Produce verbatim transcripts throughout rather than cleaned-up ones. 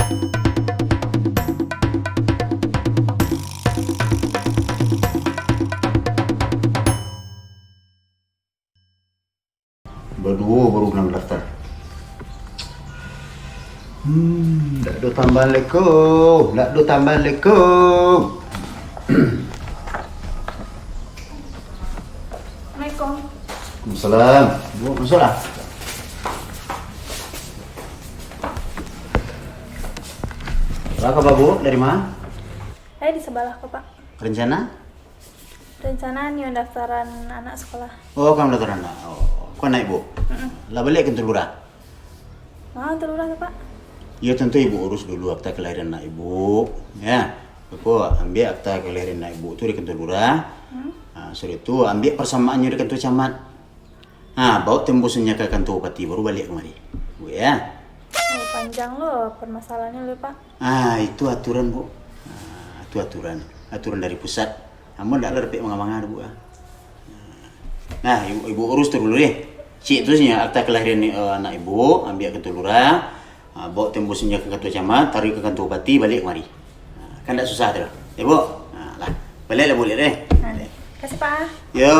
Baduo baru nan mandaftar. Hmm, ndak ado tambahan lai ko, ndak ado tambahan lai ko. Assalamualaikum. Waalaikumsalam. Bu, masuklah. Apa kabar, Bu? Dari mana? Saya di sebelah ko, Pak. Rencana? Rencana ni mandaftaran anak sekolah. Oh, ka mandaftaran anak. Oh, ko anak ibu? Mm-mm. Lah baliak kantua lurah? Ma kantua lurah tu, Pak? Yo, tantu ibu urus dulu akta kelahiran anak ibu, ya. Ko ambiak akta kelahiran anak ibu tu di kantua lurah. Hmm. Ha, sudah tu ambiak persamaannyo di kantua camat. Ha, baok tembusanyo ka kantua bupati, baru baliak kamari. Bu, ya. Oh, panjang lo permasalahannya lo, Pak. Ah, itu aturan, Bu. Ah, itu aturan. Aturan dari pusat. Ambo ndak ado dapek manga-manga, Bu, ah. Nah, ibu, ibu urus tu dulu deh. Cik tu sini akta kelahiran ni, eh, anak ibu, ambiak kantua lurah, ah, baok tembusanyo ka kantua camat, taruih ka kantua bupati, baliak kamari. Ah, kan ndak susah tu, ya, Bu? Ah, lah. Baliaklah, Bu, deh. Nah, kasih, Pak. Yo.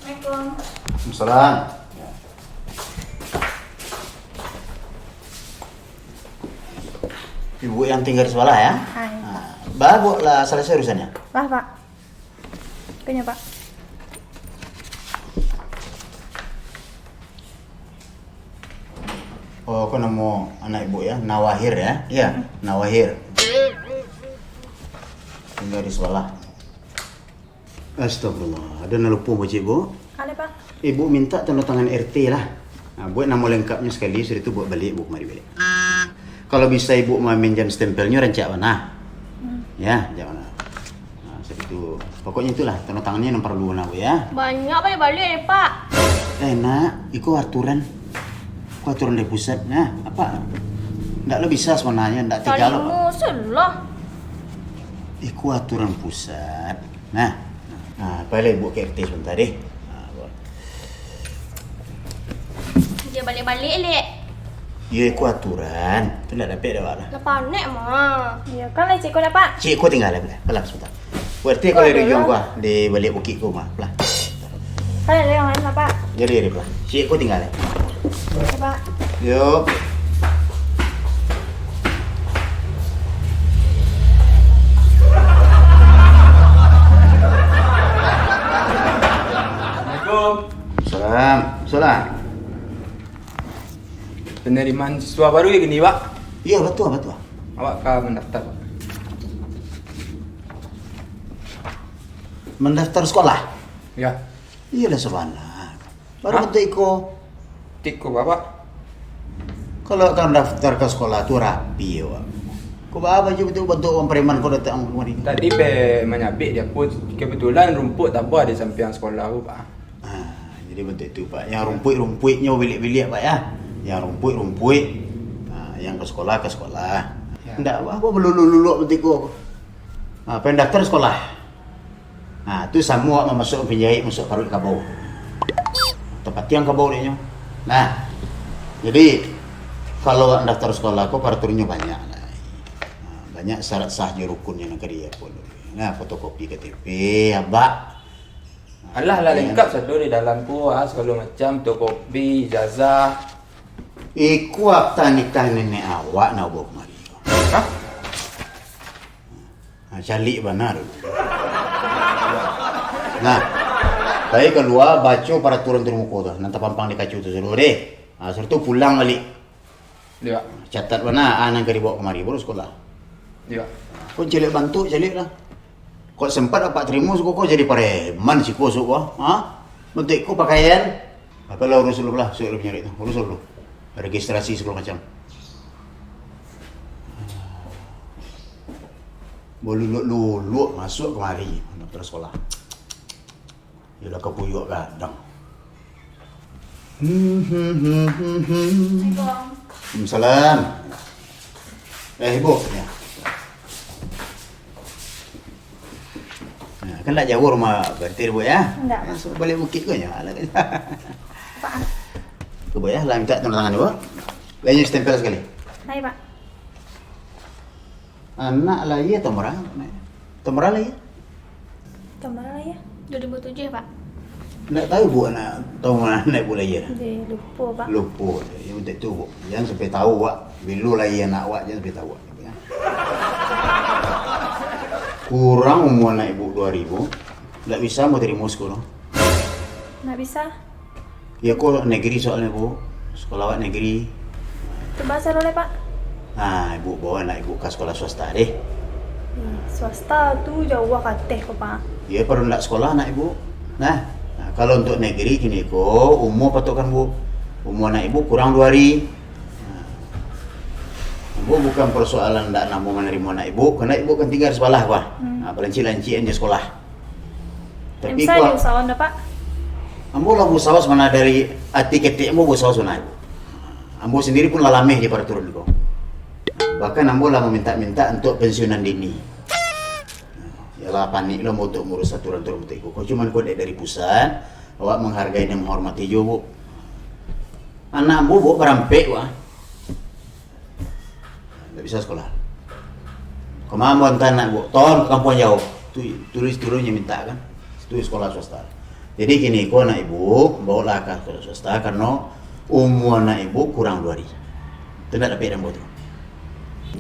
Assalamualaikum. Waalaikumsalam. Ibu yang tinggal di sebelah, ya? Hai. Nah, bah, Bu lah selesai urusannya? Lah, Pak. Kanya, Pak. Oh, ko namo anak ibu, ya? Nawahir, ya? Iya, hmm. Nawahir. Tinggal di sebelah. Astagfirullah, ado nan lupo, Bu, Cik, Bu? Ado, Pak. Ibu minta tanda tangan R T lah. Nah, buek namo lengkapnyo sakali, sudah tu baok baliak, Bu, kamari baliak. Kalau bisa ibu maminjam stempelnyo, rancak bana. Hmm. Ya, rancak bana. Nah, sudah tu, pokoknyo itulah, tanda tangannyo nan paralu bana, Bu, ya. Banyak baliak-baliak deh, Pak. Eh, nak, iko aturan. Iko aturan dari pusat, nah, apa? Ndak lo bisa sabananyo, ndak tega lo, Pak. Saling musuh lah. Iko aturan pusat. Nah, nah, pailah ibu ka R T sabanta deh. Nah, buat. Jan baliak-baliak, Lek. Yo, iko aturan. Tu ndak dapek dek awak lah. Lah panek mah. Yo, kan lah cik ko dah, Pak. Cik ko tingga lah, lah. Palah sabanta. Buat R T ko lai dulu. Ko ado di ujuang ko, ah, di baliak bukik ko mah. Palah. Kan ado nan lain lah, Pak. Jadi, jadi, Pak. Cik ko tingga lai. Oke, Pak. Yo. Assalamualaikum. Salam. Salam. Penerimaan siswa baru yo kini, Pak? Iyo, batua, batua. Awak ka mandaftar, Pak. Mandaftar sekolah? Yo. Iyolah, sabana. Baru. Hah? Bantuak iko. Tiko, Bapak? Kalau ka mandaftar ka sekolah tu rapi, Pak. Ko baa baju bantuak-bantuak urang preman ko datang kamari? Tadi pe manyabik di apo, kebetulan rumpuik tabuah di sampiang sekolah ko, Pak. Ah, jadi bantuak itu, Pak. Yang rumpuik-rumpuiknyo baliak-baliak, Pak, ya. Yang rumpuik-rumpuik. Ah, yang ka sekolah, ka sekolah. Ya. Ndak apo-apo, baluluak-luluak bantuak iko. Ah, pendaftar sekolah. Nah, tu samo awak mamasuakkan panjaik masuak paruik kabau. Tapatiang kabau dek nyo. Nah, jadi, kalau awak daftar sekolah ko, paraturannyo banyak lah. Nah, banyak syarat sah jo rukunnyo nan ka di apo tu. Nah, fotokopi K T P, abak. Alah, lah lengkap sado di dalam ko, ah, sagalo macam, fotokopi, ijazah. Iko akta nikah nenek awak nak bawa kamari. Hah? Ha, caliak bana tu. Nah, pai kalua, baco paraturan tu di muko tu, nan tapampang di kaco tu, suruh deh. Ha, sudah tu pulang baliak. Iyo. Catat bana, ah, nan ka dibawa kamari, baru sekolah. Iyo. Kok caliak bantuak, caliak lah. Kok sempat apak tarimo, suko ko jadi pareman siko, suko, ha? Bantuak ko pakaian. Apalah, urus dulu lah, suruah panyarik tu. Urus dulu. Registrasi segala macam. Baluluak-luluak masuak kamari, anak sekolah. Iyolah, kapuyuak gadang. Assalamualaikum. Waalaikumsalam. Eh, Ibu. Ya. Kan ndak jauah rumah Pak R T, Bu, ya? Ndak, Pak. Ya, suruh baliak bukik ko, ya. Alah, kan. Pak. Tu, Bu, ya, lah mintak tanda tangan, Bu. Lah, inyo stempel sakali. Hai, Pak. Anak lahia taun bara, Nek? Taun bara lahia? Taun bara lahia? Dua ribu tujuh, Pak. Ndak tahu, Bu, anak, taun ma anak Ibu lahia? Deh, lupo, Pak. Lupo. Yang penting tu, Bu. Jangan sampai tahu, Wak. Bilo lahia anak Wak, jangan sampai tahu, Wak. Kurang umua anak Ibu duo hari, Bu. Ndak bisa ambo tarimo siko. Ndak bisa? Iyo ko, negeri soalnyo, Bu. Sekolah awak negeri. Tu baa caro lai, Pak? Nah, Ibu bao anak Ibu ka sekolah swasta deh. Ih, swasta tu jauah ka ateh ko, Pak. Iyo, pado ndak sekolah anak Ibu. Nah, nah, kalau untuak negeri kini ko, umua patokan, Bu. Umua anak Ibu kurang duo hari. Nah, ambo bukan persoalan ndak namuah manarimo anak Ibu, karano Ibu kan tingga di sabalah, Pak. Hmm. Nah, palancik-lancik aja sekolah. Tapi bisa kok diusahoan, Pak? Ambo lah bausaho sabananyo dari ati ketek ambo bausaho sabananyo. Ambo sandiri pun lah lameh di paraturan ko. Bahkan ambo lah mamintak-mintak untuak pensiunan dini. Yalah, panik lo ambo untuak mangurus aturan-aturan butek ko. Kok cuman kok dek dari pusat, awak manghargai dan manghormati juo, Bu. Anak ambo, Bu, barampek, wah. Ndak bisa sekolah. Kama ambo anta anak, Bu, ton ka kampuang jauah. Tu, tulus-tulus nyo mintak kan. Situ sekolah swasta. Jadi kini ko anak Ibu, baolah ka sekolah swasta karano umua anak Ibu kurang duo hari. Tu ndak dapek dek ambo tu.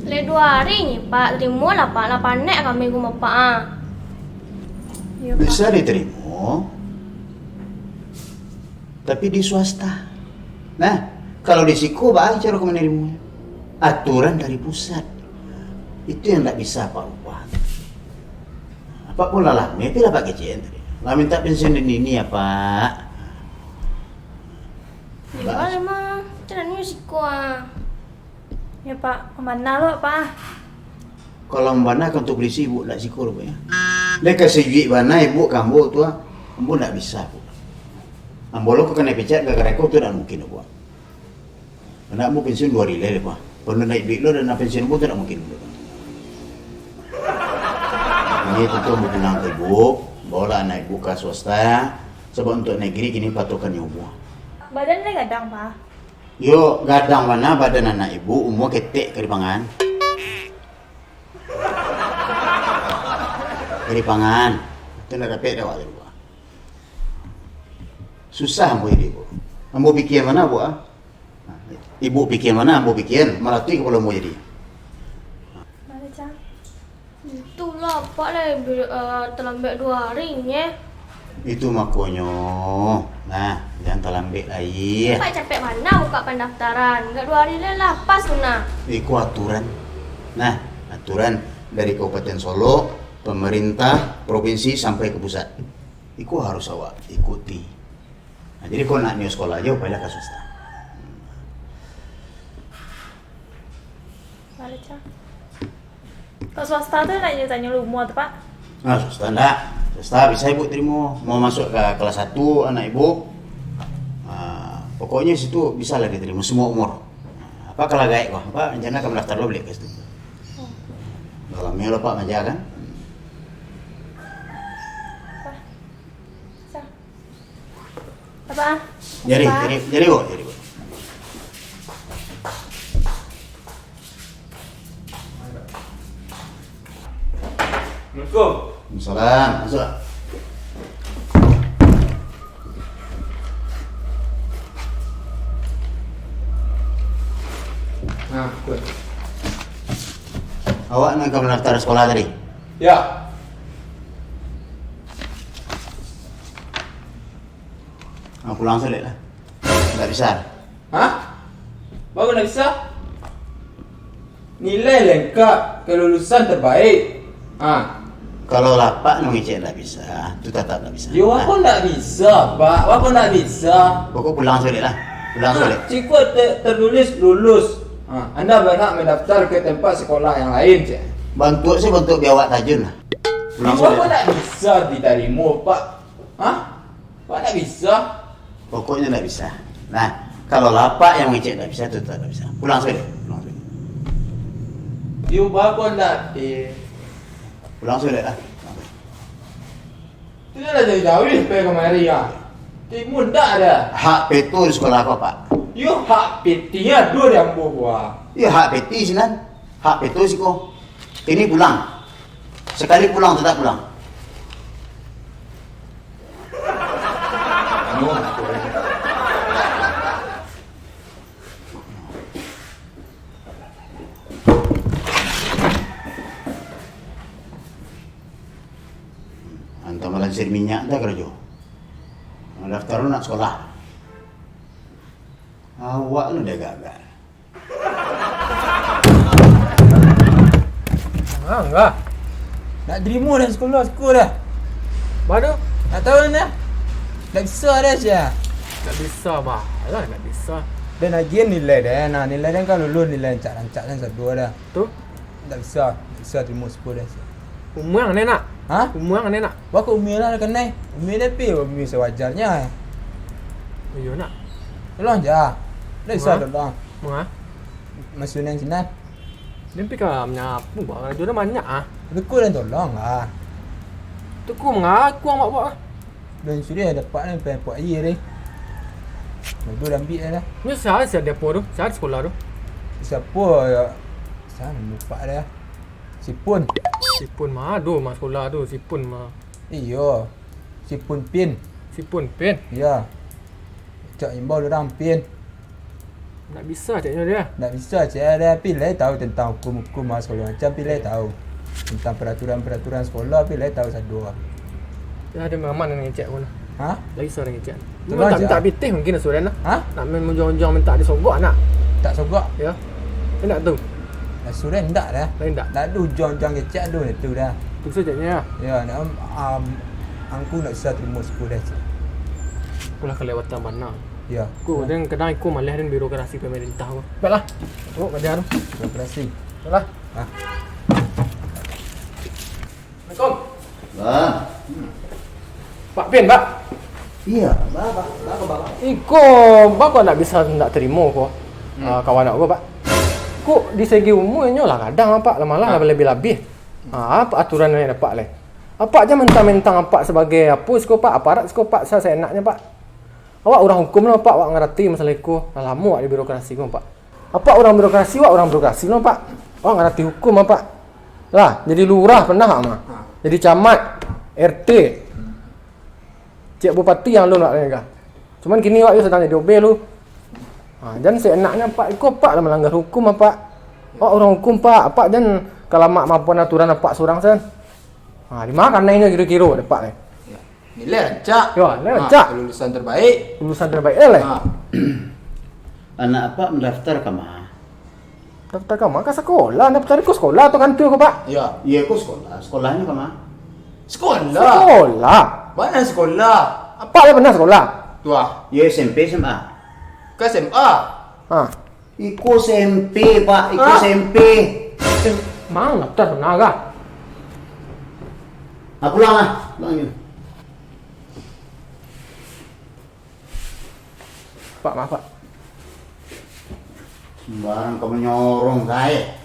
Lai duo hari nyo, Pak. Tarimolah, Pak. Lah panek kami ka rumah Pak, ah. Iyo, Pak. Bisa ditarimo. Tapi di swasta. Nah, kalau di siko, baa caro ka manarimonyo? Aturan dari pusat. Itu yang ndak bisa Apak ubah. Apak pun lah lameh, tapi lah Apak kecekan tadi. Lah mintak pensiun dini, Apak. Iyo, Pak, emang. Carano siko, ah. Yo, Pak. Mambana lo, Pak. Kalau mambana kan tu polisi, Bu, ndak siko, Bu, ya. Dek ka sajuik bana, Ibu, ka ambo tu, ah. Ambo ndak bisa, Bu. Ambo lo ko kanai pecat gara-gara ko tu ndak mungkin, Bu. Ndak, ambo pensiun duo hari lai, Bu. Pernah naik duit lo dan pensiun ambo tu ndak mungkin, Bu. Ini tentu ambo pulang ka Ibu, baolah anak Ibu ka swasta, sabab untuak negeri kini patokan nyo, Bu. Badan lai gadang, Pak. Yo, gadang bana badan anak Ibu, umua ketek ka dipangan. Ka dipangan. Tu ndak dapek dek awak tadi, Bu. Susah ambo jadi, Bu. Ambo pikia bana, Bu, ah. Ibu pikia bana, ambo pikia. Malatui kapalo ambo jadi. Itulah, Pak, lah, bi-, eh, talambek duo hari, nyeh. Itu makonyo, nah, jan talambek lai. Pak, capek bana buka pandaftaran. Agak duo hari lai lah, pas tu nah. Iko aturan. Nah, aturan dari Kabupaten Solok, pemerintah provinsi sampai ke pusat. Iko harus awak ikuti. Nah, jadi, kok nak nio sekolah aja, upailah ka swasta. Kalau swasta tu nak nyo tanyo umua tu, Pak? Ah, swasta ndak. Swasta bisa Ibu tarimo. Mau masuk ka kelas satu anak Ibu, ah, pokoknyo situ bisa lah ditarimo, semua umur. Apak kalau gaek ko, Apak rencana ka mandaftar lo baliak ka situ. Oh. Lah lamo lo Apak maaja kan? Pak. Sa-, Apak? Jadi, Apak? Jadi, jadi, Bu, jadi, Bu. Assalamualaikum. Waalaikumsalam. Masuk. Nah, betul. Awak nan ka mandaftar sekolah tadi? Ya. Ah, pulang sajo lah. Ndak bisa. Hah? Baa ndak bisa? Nilai lengkap, kelulusan terbaik. Ah. Kalau lah Apak nan mangecek ndak bisa, tu tatap ndak bisa. Yo, baa ndak bisa, Pak? Baa ndak bisa? Pokok pulang sajo lah. Pulang sajo. Ciko te-, tertulis lulus. Ah, Anda berhak mendaftar ke tempat sekolah yang lain, cek. Bantuak se bantuak biawak tajun lah. Pulang sajo. Baa ndak bisa ditarimo, Pak? Hah? Baa ndak bisa? Pokoknyo ndak bisa. Nah, kalau lah Apak yang mangecek ndak bisa, tu ndak bisa. Pulang sajo, pulang sajo. Yo, baa ndak, eh. Pulang sajo lah. Sudah lah jauh-jauh pai kamari, ah. Timun ndak ado. Hak peto di sikolah ko, Pak? Yo, hak peti ado di ambo ko, ah. Yo, hak peti sinan. Hak peto siko. Kini pulang. Sakali pulang, tatap pulang. Antah malansir minyak dah karajo. Mandaftar lu nak sikolah. Awak lu dah gagal. Ah, enggak. Nak tarimo dah sikolah, sikolah dah. Baru? Nak tahu dah. Nak bisa dah, sia. Nak bisa, bah. Alah, nak bisa. Dan agian nilai dah. Nah, nilai dah kan lulus, nilai rancak-rancak kan sadua dah. Tu? Ndak bisa, ndak bisa tarimo siko dah. Umua ang ado nak? Ha? Umua ang ado nak? Baa kok umua lah kanai. Umua dah pi, umua sawajarnyo. Iyo nak. Tolong ja. Ndak bisa tolong. Manga? Masuak nan sinan. Dia pi ka manyapu, bah. Karajo dah banyak ah. Tapi ko dah tolong lah. Tu ko manga ko ang buek-buek ah. Alun sudah dapat ni, pai puak aia ni. Bodoh dah ambiak dah. Nyo sia, sia di apo tu? Sia di sikolah tu? Siapo yo? Sia namo pak dah? Sipun. Sipun mah ado mah sikolah tu, Sipun mah. Iyo. Sipun Pin. Sipun Pin? Iyo. Cak imbau urang Pin. Ndak bisa caknyo dia. Ndak bisa cak dia, tapi lai tahu tentang hukum-hukum ah, sagalo macam, tapi lai tahu. Tentang peraturan-peraturan sikolah, tapi lai tahu sadua. Ya, ado aman nan ngecek ko nah. Ha? Lai bisa urang ngecek. Tolong mintak, mintak pitih mungkin asuran lah. Ha? Nak main ujuang-ujuang mintak disogok nak. Tak sogok? Ya. Indak tu. Asuran indak dah. Lai indak. Ndak ado ujuang-ujuang ngecek ado itu dah. Tu sajo caknyo. Ya, nak am, am, angku ndak bisa tarimo siko dah, cak. Ko lah kalewatan bana. Ya. Ko, ya. Dan kadang iko maleh dan birokrasi pemerintah ko. Baiklah. Ko kerja tu. Birokrasi. Baiklah. Ah. Assalamualaikum. Bang. Pak Pin, Pak. Iya, Bang, Bang, Bang, Bang. Iko, Bang, kok ndak bisa ndak tarimo ko, hmm, ah, kawan awak ko, Pak? Kok di segi umua inyo lah gadang, Pak, lah malah, ah, lah labiah-labiah. Ah, apo aturan nan dapat lai? Apak jan mentang-mentang apak sabagai apo siko, Pak, aparat siko, Pak, sa-, saenaknyo, Pak. Awak urang hukum lah, Pak, awak ngarati masalah iko. Lah lamo awak di birokrasi ko, Pak. Apak urang birokrasi, awak urang birokrasi lah, Pak. Awak ngarati hukum, Pak. Lah, jadi lurah pernah, Mak. Ha. Jadi camat, R T. Cek bupati nan alun awak dengar. Cuman kini awak yo sadang jadi O B lu. Ha, jan seenaknyo, Pak. Iko, Pak, lah malanggar hukum, Pak. Awak urang hukum, Pak. Apak jan ka lamak mampuan aturan apak surang, san. Ha, di ma kanai nyo kiro-kiro dapek, eh? Yo. Nilai rancak. Yo, nilai rancak. Ha, lulusan terbaik. Lulusan terbaik, eh, leh? Ha. Anak apak mandaftar ka ma? Daftar ka ma? Ka sakolah, daftar ko sakolah atau kantua ko, Pak? Yo. Iyo, ko sakolah. Sakolahnyo ka ma? Sakolah. Sakolah. Bana sakolah? Apak lah pernah sakolah? Tu ah. Yo, S M P, S M A. Ka S M A. Ha. Iko S M P, Pak. Iko, hah? S M P. Eh, mang, daftar pernah kah? Ah, pulang lah. Pulang je. Pak, maaf, Pak. Sembarang kau menyorong, Kai.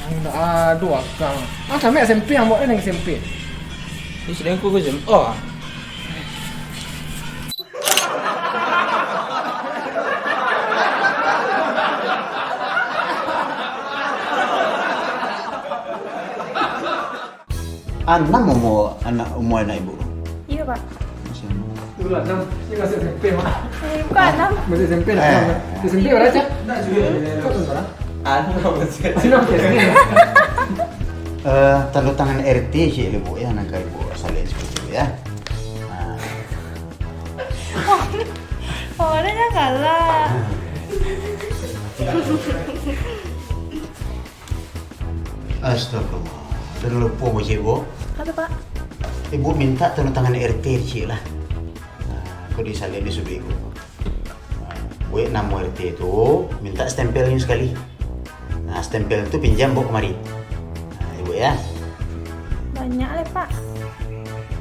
Ang dak ado akal. Ah, sampai S M P ang bawa dia dengan S M P. Ni sedang ku S M A. Anam umua anak, umua anak ibu? Iyo, Pak. Masih anam. Dulu anam, ini masih S M P, Pak. Eh, bukan anam. Masih S M P lah, eh. Anam. S M P berapa, Cak? Kau tu berapa? Anam masih. Anam masih S D. Eh, tanda tangan R T cik ibu ya, nak ibu salin seperti itu ya. Nah. Oh, dia dah kalah. Astagfirullah. Dah lupo, Cik, Bu. Apa, Pak? Ibu minta tanda tangan R T, Cik, lah. Nah, aku disalin di sudu ibu. Nah, buek namo R T tu, minta stempelnyo sakali. Nah, stempel tu pinjam bawa kamari. Nah, ibu ya. Banyak lah, Pak.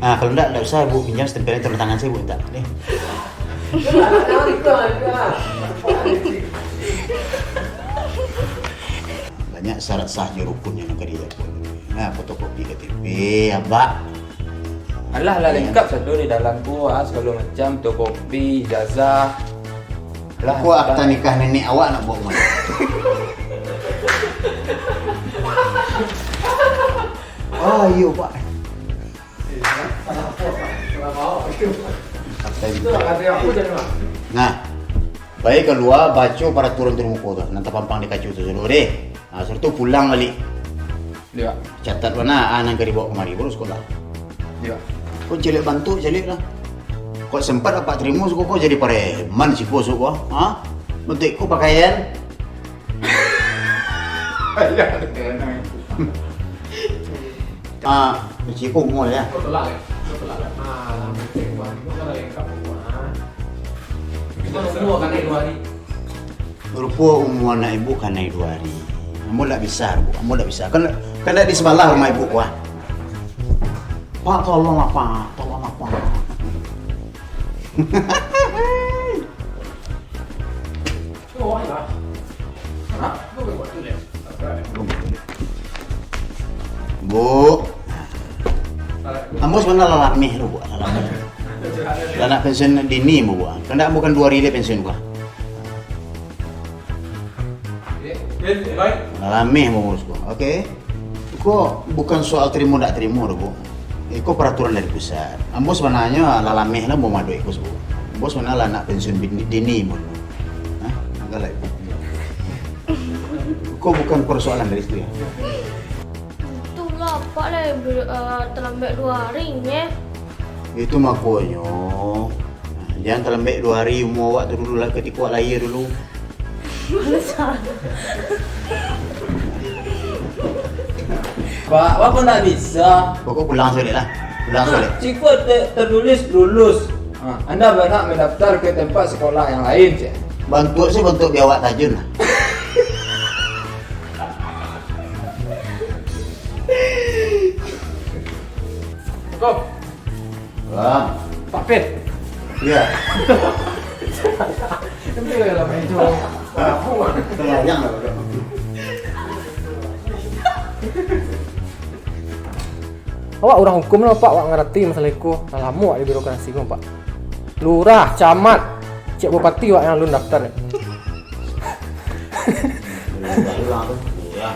Ah, kalau ndak, ndak usah, Bu, pinjam stempelnyo, tanda tangan sajo, Bu, minta. Nih. Banyak syarat sah jo rukunnyo nan ka dilakukan. Nah, fotokopi K T P, abak. Alah, lah lengkap sado di dalam tu, ah, sagalo macam tu, kopi, ijazah. Lah, Kok akta nikah nenek awak nak bawa kemana? Ah, iyo, Pak. Akta nikah. Nah, pai kalua, baco paraturan tu di muko tu, nan tapampang di kaco tu dulu deh. Ah, sudah tu pulang baliak. Iyo. Catat bana, ah, nan ka dibawa kamari, baru sakolah. Iyo. Kok caliak bantuak, caliak lah. Kok sempat apak tarimo, suko kok jadi pareman siko, suko, ha? Bantuak ko pakaian. Iyo. Ah, siko mall ya. Kau tolak, eh? Kau tolak, eh? Ah, kau tolak, eh? Kau tolak, eh? Kau tolak, eh? Rupo umua anak ibu kanai duo ari. Ambo ndak bisa, Bu. Ambo ndak bisa. Kan, kan ndak di sabalah rumah ibu, wah. Pak, tolonglah, Pak. Tolonglah, Pak. Bu. Ambo sabananyo lah lameh tu, Bu. Lah lameh. Lah nak pensiun dini, Bu. Kandak bukan duo ari lai pensiun, Bu. Lah lameh mangurus ko. Oke. Ko bukan soal tarimo ndak tarimo doh, Bu. Iko peraturan dari pusat. Ambo sabananyo lah lameh lah mau maduik ko, Bu. Ambo sabananyo lah nak pensiun bin-, dini, Bu. Hah? Agak lah, Bu. Ko bukan persoalan dari situ ya. Itulah, Pak, lah, bil-, eh, talambek duo ari, nyeh. Itu makonyo, jan talambek duo ari, umua awak tu dulu lah, katiko awak lahia dulu. Pak, apo ndak bisa? Pokok pulang sajo lah. Pulang sajo. Siko te-, tertulis lulus. Ha, anda berhak mendaftar ke tempat sekolah yang lain, cek. Bantuak sih bantuak biawak tajun lah. Assalamualaikum. Salam. Pak Pit. Iya. Itu ya lah main cowok. Sembahyang lah, udah. Awak urang hukum lah, Pak. Awak ngarati masalah iko. Lah lamo awak di birokrasi ko, Pak. Lurah, camat, cek bupati awak nan alun daftar. Iya.